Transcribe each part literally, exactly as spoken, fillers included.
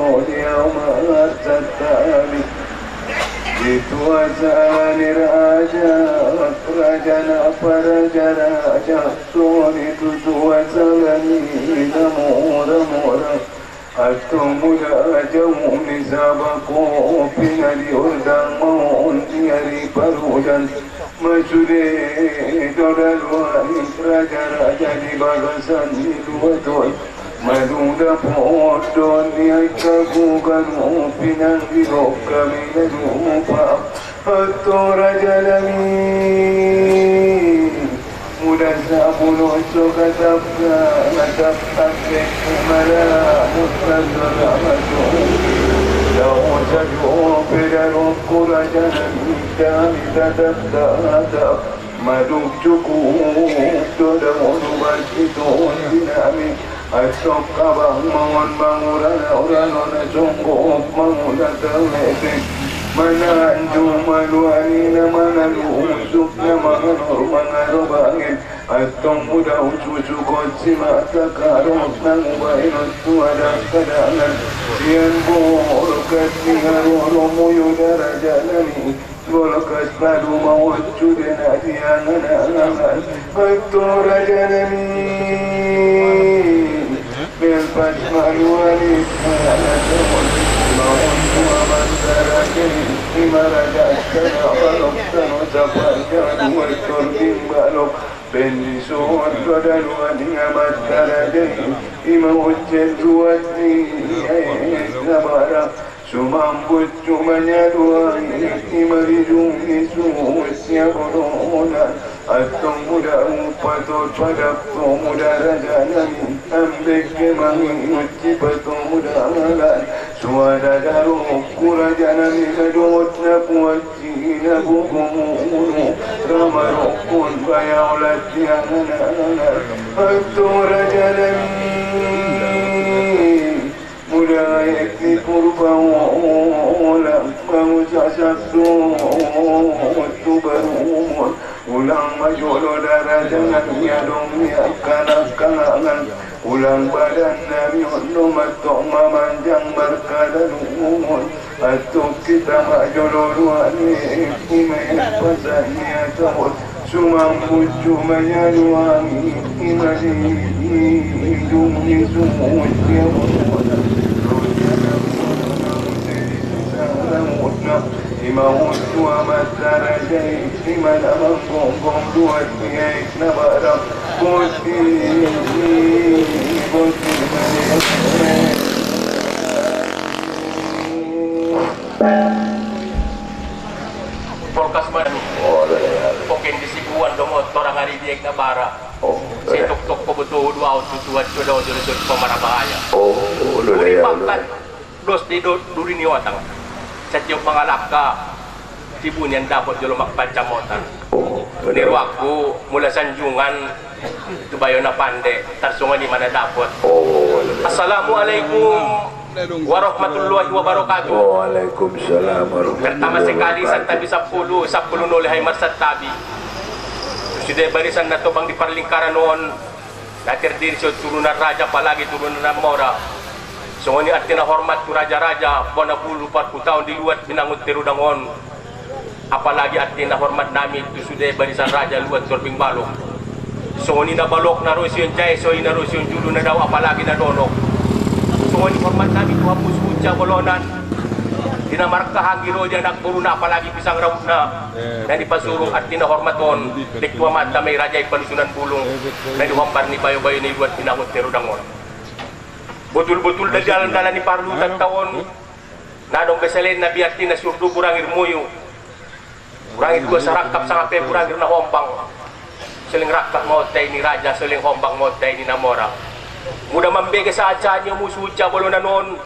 Odi auma arsatani. Di tua sani raja, raja na paraja raja, soni tu tua salani na mora mora. Atong muda aja umi saba ko pina di ordang mau diari parudan. Masude doda luani raja raja di bagasan di dua tol. Maduda podon ni aika ku kanu pinang di lo kami na dupa. Ato raja nami. Muda sa pulo so katapka, katapka ke kumara, muda so la maso. Dao sa jo pedaro ku raja nami, dami tatap tatap. Madung cukup, doda modu bagi to dinami. Atok kabang mangon bang urana urana na songkop mangon na tau lepek. Mana anju maluani na mana lu usuk na manganor mangaro bangin. Atong muda ucucu koci mata karong nangu bainot tu ada kadangan. Sian bor kati haroro muyu daraja nami. Bolokas baru mau cude na diangan-angan. Betul raja nami. Belpas maluani. Mau tua bantara kini. Lima raja sana balok sana sapan jangan betul bimbalok. Bendison doda luani amat tara dei. Ima ucen duat ni. Ai, nabara. Sumambut cuma nyaduai, imarijung ni susia bononan. Atong muda upatot padak to muda raja nami. Ambek kemangi uci pato muda alan. Suada daro ku raja nami madot na kuaci na buku munu. Rama rokon bayau latihan anak-anak. Atong raja nami. Muda eti purba ola, mangusa sasu, tu baru umur. Ulang majolo dara jangan miadong miakanak kanangan. Ulang badan nami ono matok mamanjang marka dan umur. Atok kita majolo luani, ime pasan miatahut. Sumambucu mayaluangi imadi idung isumucia. Imaucu amat tarajai imana manggonggong duat miaik na barang. Boti, boti. Polkas manu. Oh, iya, iya. Poken di sibuan dongo torang ari diek na bara. Oh, iya. Setok tok ko betul dua au tutuat sudah jolo jolo pamara bahaya. Oh, iya, iya. Duri pangkat. Dos di do-, duri ni otang. Setiap mangalaka. Tibunian dapot jolo makpancamotan. Oh, iya. Niru aku mula sanjungan. Tu bayo na pande. Tarsongan di mana dapot. Oh, iya. Assalamualaikum. Warahmatullahi wabarakatuh. Waalaikumsalam warahmatullahi wabarakatuh. Pertama sekali, santabi sapulu, sapulu nole hai marsantabi. Sude barisan na tobang di parlingkaran on, na terdiri so turunan raja, apalagi turunan na mora. Songon i artina hormat tu raja-raja, bona bulu parkutaon di luat binangun terudang on. Apalagi artina hormat nami tu sude barisan raja luat Torbing Balok. Songon i na balok na ro sion jae, songon i na ro sion julu na dao, apalagi na donok. Songon i hormat nami tu hamus uca bolonan. Di na markahanggi ro di anak boruna, apalagi pisang rautna. Na di pasuru artina hormat on. Dek tua mata mai raja i palusunan bulung. Na di hombar ni bayo-bayo ni luat binangun terudang on. Botul-botul da jalan-jalan ni parlu tattaon. Na dong beselen na biar tina surdu burangir muyu. Burangir dua sarangkap sangape burangir na hombang. Seling rangkap maotai ni raja, seling hombang maotai ni na mora. Muda mambege saja ni musu uca bolonan on.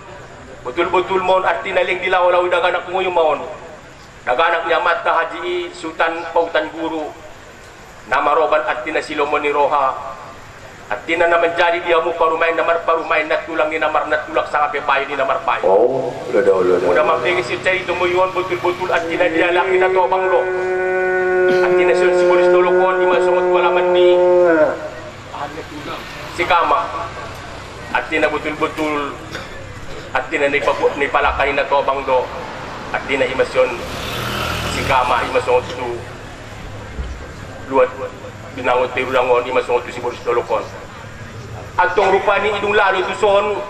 Botul-botul maon artina leng di lao-lao i daganak muyu maon. Daganak ni amat na haji i Sutan Pautan Guru. Na maroban artina si lomo ni roha. Artina na manjadi di hamu parumaen na marparumaen, na tulang ni na marnatulak sangape bayu ni na marbayu. Oh, loda, loda. Muda mambege si carito muyu on botul-botul artina dia laki na tobang lo. Artina sion si bolis dolok on di masongot walaman ni si kama. Artina botul-botul. Arti Atina nai pabu-, nai palakaina tobang do. Atina i masyon si Gama, i masyon tu luat binangun Terudangon, i masyon tu si Boris Dolokon. Antong rupani i dung lalu tu son,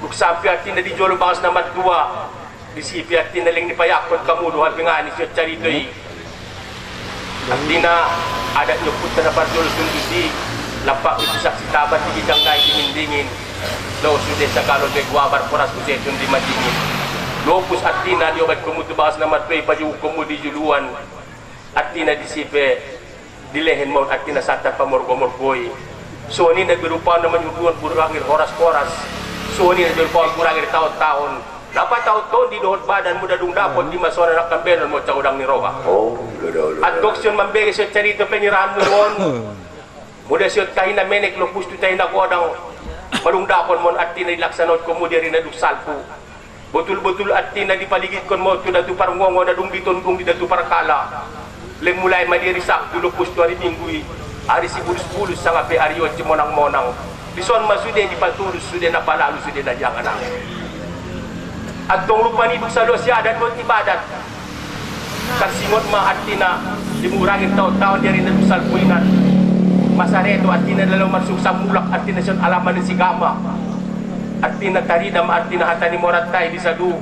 duk sampe atina di jolo bakas na matua, disipe atina leng ni payakon kamu do hapingani si carito i. Atina adat nyo puta na parjolo sunduti, lapak itu saksi tabat di bidang nai dingin-dingin. Lo sude sagalo de guabar koras kusetun di madingin. Lopus atina di obat komu tu bakas na matua i pajiu komu di juluan. Atina disipe di lehen maun atina sata pamorgo-morgoi. Soni na birupaon na manyuduan burangir horas-horas. Soni na birupaon burangir taon-taon. Napa tau tondi dohot badan muda dung dapot di masona na kambenon mo cagodang ni roga. Antong sion mambege sio carito penirahan muda on. Muda sio tahina menek lo pustu tahina godang. Malung dapot mon atina di laksanaon komu di ari na duk salpu. Botul-botul atina di paligitkon mo tu Datu Parngongo na dung bitondung di Datu Parkala. Leng mulai madi ari Sabtu lo pustu ari Minggu i, ari si bulus-bulus sanga pe ari oci monang-monang. Dison ma sude di paturus sude na palalu sude na diangan-angan. Antong rupani duk salo si adat dohot ibadat. Karsingot ma atina di murangin taon-taon di ari na duk salpu inan. Masareto atina dalo marsuk samulak atina sion alaman si Gama. Atina tarida ma atina hata ni Moratai di sadu.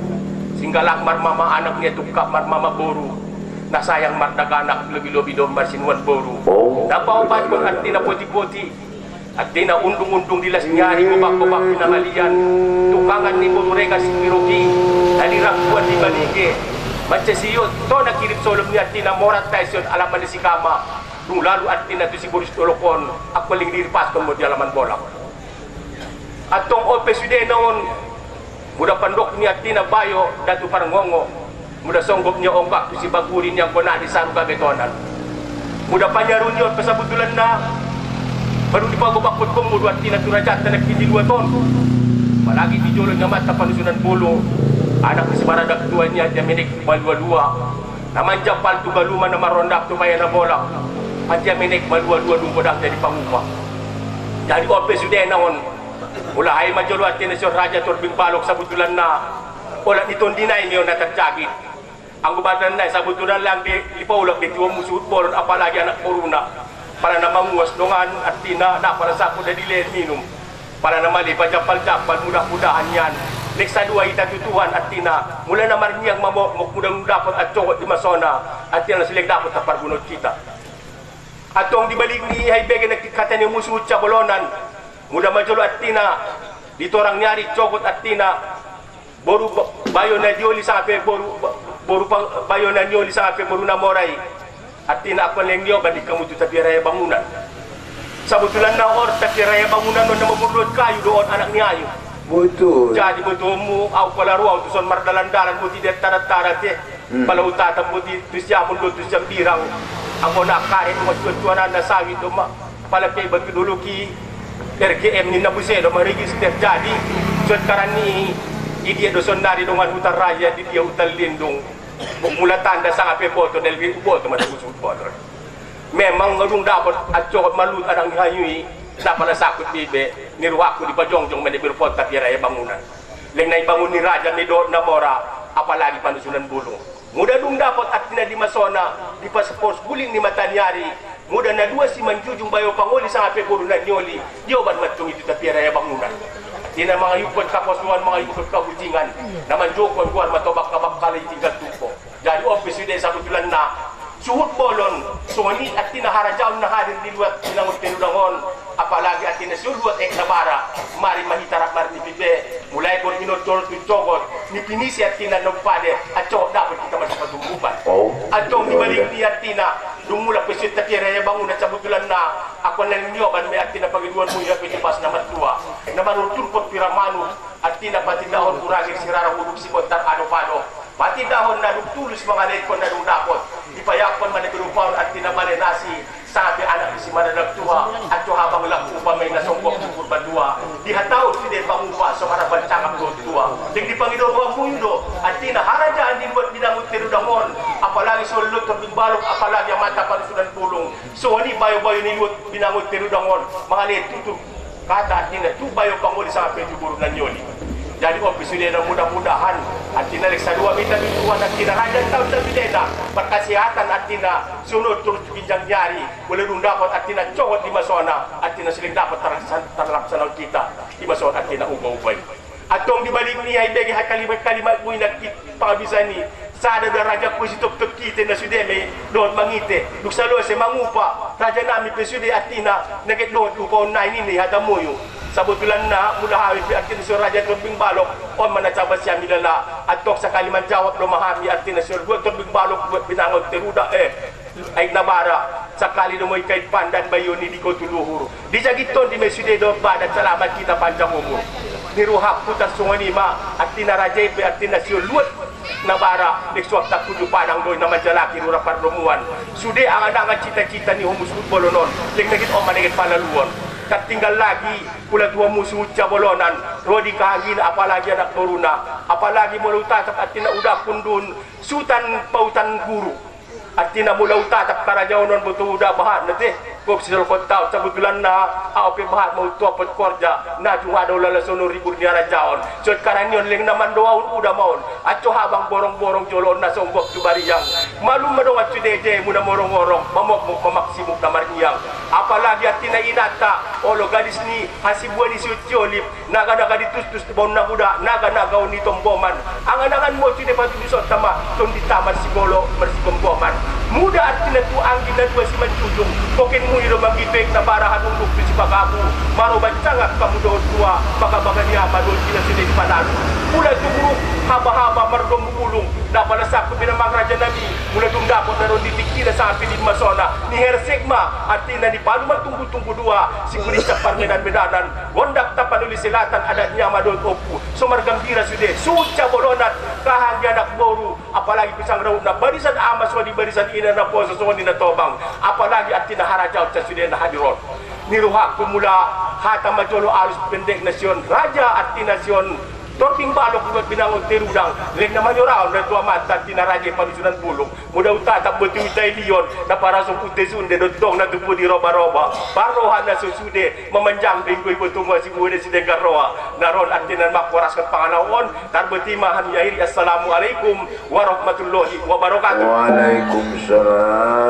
Singgalang marmama anak nia tukap marmama boru. Na sayang mardaganak lobi-lobi do marsinuan boru. Na paubat kon atina poti-poti. Atina undung-undung di las ni ari gobak-gobak pinangalian. Tukangan ni boru regas si pirogi. Tadi rakuan di balige. Mancasiyo to na kirip solom ni atina Moratai sion alaman ni si Gama. Dung lalu atina tu si Boris Dolokon. Ako ling diripaskon mo di alaman bolak. Antong ope sude na on. Muda pandok ni atina bayo Datu Parngongo. Muda songgop ni onggak tu si baguri ni angkona di saru gabetonan. Muda panyaru ni on pasabutulan na. Baru di pagobak pot komu do atina tu raja tanak di luaton. Apalagi di jolo ni amata Panusunan Bulu. Anak si baradak tua ni aja menek malua-lua. Na manjapal tu galuman na marondak tu maya na bolak. Aja menek malua-lua dung godang jadi pangupa. Jadi ope sude na on. Mula hai majolo atina sio raja torbing balok sabutulan na. Ola ni tondinai mio na tarjagit. Anggo badan nai sabutulan lang di, di paulak di tiwa musuhut bolon apalagi anak koruna. Pala na manguas dongan atina na pala saku da di lehen minum. Pala na mali pajapal-japal mudah-mudahan nian. Lek sadua ita tu Tuhan atina. Mula na marniang mamok mok mudah dapot acogot di masona. Atina silek dapot tapargunot kita. Antong di balik ni hai bege na kikatan ni musuhut cabolonan. Muda majolo atina. Di torang ni ari cogot atina. Boru ba-, bayo na nioli sanga pe boru ba-, boru pa-, bayo na nioli sanga pe boru na morai. Atina akon leng nio bandi kamu tu tapiara ya bangunan. Sabutulan na or tapiara ya bangunan on na mamurlot kayu do on anak ni ayu. Botul. Jadi botul mu au pala ruau tu son mardalan-dalan boti de tara-tara te. Pala utata boti tu siamun do tu siambirang. Anggo na kare do ma cuan-cuanan na sawit do ma. Pala pe bagi dulu ki R G M ni na buse do ma register jadi. Cuan karan ni i dia do sondari dongan hutan raja di dia hutan lindung. Mula tanda sanga pe boto del gi boto ma tu boto. Memang ngadung dapot acogot malut adang hayui. Na pala sakut bibe ni ruaku di pajongjong mene birpot tapiara ya bangunan. Leng nai bangun ni raja ni do na mora apalagi Panusunan Bulung. Muda dung dapot atina di masona, di paspos guling ni mataniari, muda na dua si manjujung bayo pangoli sanga pe boru na nioli, dioban matung itu tapiara ya bangunan. Tina mangayukon kaposuan, mangayukon kabutingan, na manjokon guan matobak kabak kala i tinggal tupo. Jadi ope sude sabutulan na, suhut bolon, soni atina harajaon na hadir di luat binangun Terudangon, apalagi atina suhut luat ek na bara, mari mahitarap mari ni pipe, Mulai bor ino tol tu cogot, ni pinisi atina nopade, acogot dapot kita masi patumbukan. Antong di balik ni atina, dung mula pesit tapiara ya bangunan sabutulan na, akon na nio ban me atina pagiduan mu ya pe di pas na matua. Na marul turpot pira manu, atina patindahon kurangir si rara uduk si bontar ado-pado. Patindahon na duk tulus mangalekon na dung dapot. Di payakon mane berupaon atina mane nasi, Sanga pe anak di si maranak tua, aco habang laku pamai na songgok cukur badua. Di hatau sude pangupa so marapan cangap do tua. Deng di pangido ruang mundo, atina harajaan di luat binangun Terudangon. Apalagi so lotor di balok, apalagi amata Panusunan Bulung. So ni bayo-bayo ni luat binangun Terudangon. Mangale tutur. Kata atina tu bayo pangoli sanga pe tu boru na nioli. Jadi, o pe sudena, mudah-mudahan artina lek saluan mita bi Tuhan, artina raja tau sa sudena, berkesehatan artina, sonor terus ginjang nyari, boleh dun dapat artina cohot di masa ona, artina seling dapat terlaksan-, terlaksana kita di masa ona artina uba-uba i. Atong di balik ni ai bege ha kalimat-kalimat bui na ki pangabisa ni, sada da raja kusi tok-tok kite na sude me dohot mangite, duk salose mangupa, raja nami pe sude artina, nege dohot upa on nai nini hata muyu. Sabetulan na mula hami pe artina sio raja Torbing Balok, on mana caba si ami lala, atong sakali manjawab do ma hami artina sio dua Torbing Balok, dua Binangun Teruda, eh, ai nabara, sakali do moi kait pandan bayo ni di kotu luhur. Di jagi tondi me sude do badan, selamat kita panjang umur. Ni ruhak putar songon i ma, artina raja i pe artina sio luat nabara, lek suap takuju padang do i na manjalaki rura pardomuan. Sude angan-angan cita-cita ni homu suhut bolonon, lek negit on ma negit palaluon. Tertinggal lagi pula tu homu suhut cabolonan, ro di kahangina, apalagi anak boruna, apalagi mula utatap artina uda kundun, sutan pautan guru. Artina mula utatap karajaon on boto uda bahat na te. Kop si solkot taon, sabetulan na au pe bahat ma utu apot korja, na jung ada ulala sonor ribur ni arajaon. Sot karanion leng na mandoaon uda ma on, aco habang borong-borong jolo on na sombok tu bariang. Malum ma dongan sude je muna morong-orong, mamokmok mamaksimuk na marniang. Apalagi artina inata, olo gadis ni hasibuan ni sio ciolip, naga-naga ditustus tu baon naguda, naga-naga on ni tomboman. Angan-angan mo sude patuduson tama, tondi tama sigolo marsigomboman. Muda artina tu anggi na dua si manjujung, koken muni do manggipek nabara hadung duk tu si pagabu, maroban cangak kamu dohot dua, baga-baga ni ama dohot ina sude di panalu. Pula tu buruk haba-haba mardomu bulung, na pala saku binamang raja nami, mula dung dapot na ro di tingkina sampe di masa ona, ni hersek ma artina ni palu martunggu-tunggu dua, si kulincak parmedan-medanan, gondak tapanuli selatan adat ni ama dohot ompu, so margambira sude, suhut cabolonan, kahang di anak boru, apalagi pisang raut na barisan ama songon i barisan ina, na poso songon i na tobang, apalagi artina harajaon sa sude na hadir on. Ni ruhakku mula hata ma jolo alus pendek na sion raja artina sion Torbing Balok dohot Binangun Terudang, leng na manyoraon ra tu amanta artina raja i panusunan bulung. Muda utatap boti utai lion, na parasuk ute sunde dohot tong na tupu di roba-roba. Parroha na so sude, mamanjang benggo i boto mua si mude si denggar roa. Na ron artina makoraskan pangalao on, tarboti ma hami akhiri. Assalamualaikum warahmatullahi wabarakatuh. Waalaikumsalam.